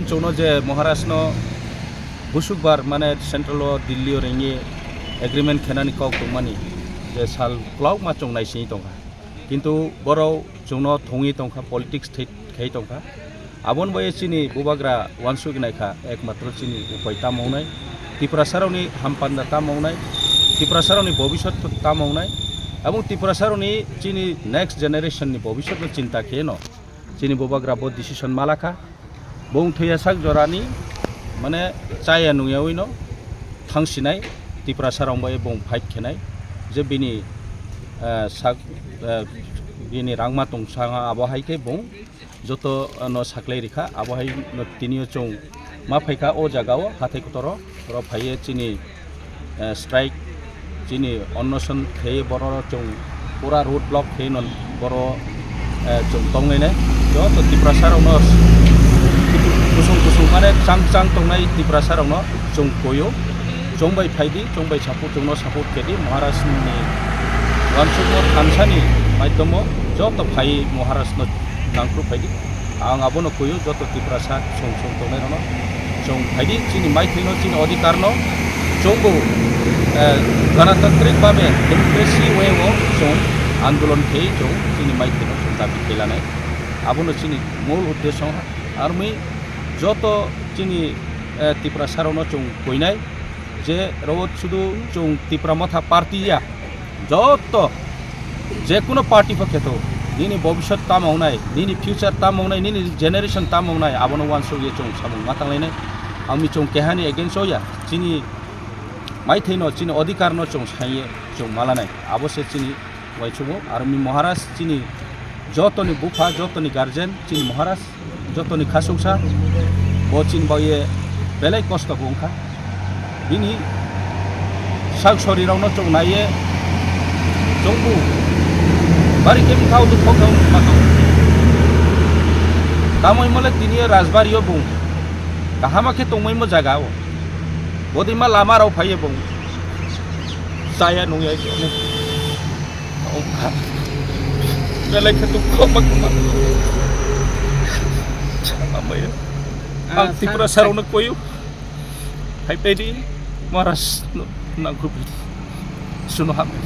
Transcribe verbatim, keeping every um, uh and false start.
Chwngno je Maharashno busukbar mane central o Delhi o ringwi agreement khenani kok tongmani je sal kwlokma chwng naisingwi tongkha. Kintu borok chwngno thwngwi tongkha, politics thwi-, khai tongkha. Aboni bai chini bubagra uansuk naikha, ekmatro chini upai tamo wngnai, Tiprasarokni hampanda tamo wngnai, Tiprasarokni bobiswt tamo wngnai, abong Tiprasarokni chini next generation ni bobiswtno chinta kheno chini bubagra bo decision malakha. Bung thwiya sak jorani, mane, chaya nungyawi no thangsinai, Tiprasa rong bai bung fight khenai, je bini, eh, sak, eh, bini rangma tong sanga abo hai khe bung joto, eh, no saklai rikha, abo hai no tini o chwng ma phaikha o jaga o hathai kotoro, oro phaiye chini eh, strike, chini onnoson khe borok chwng pura road block khe no borok, eh, chwng tonglainai. Joto Tiprasa rokno kusung kusung mane chang chang tongnai Tiprasa rokno chwng koyo, chwng bai phaidi, chwng bai support, chwngno support khedi Maharaj ni uansukma thansani maidhomo joto phai Maharaj no nangkru phaidi. Ang abono kuyu joto Tiprasa song song tongnai rokno. Chwng phaidi chini maithaino chini odhikar no chwngbo, eh, ganatantrik babe democracy way o chwng andolon khei chwng chini maithaino chwng dabi khelanai. Abono chini mul uddesyo armi joto chini, eh, Tiprasa rokno chwng kuinai je ro sudu chwng Tipra Motha party ya. Joto, je kuno party pho kheto, nini bobiswt tamo wngnai, nini future tamo wngnai, nini generation tamo wngnai, abono uansuk ye chwng samung ma tanglainai. Ami chwng kehani against o ya, chini maithaino, chini odhikar no chwng saiye chwng malanai. Abo se chini uaisukmung, armi Maharaj chini jotoni bupha, jotoni guardian, chini Maharaj. Jotoni khasuksa bo chini bagwi belai kosto bo wngkha. Bini sak sori rokno chwng naiye chwngbo bari khe bwkha o dukho khe wngma tongo. Tamo hwnmale tini o rajbari o bo kahama khe tongmaimo jaga o. Bodima lama rok phaiye bo chaya nungya. Belai khe dukho ma kwma. Amai. Ang Tiprasa rokno koyo. Hai pedi Maharaj no nangkru pedi. Suno hambai.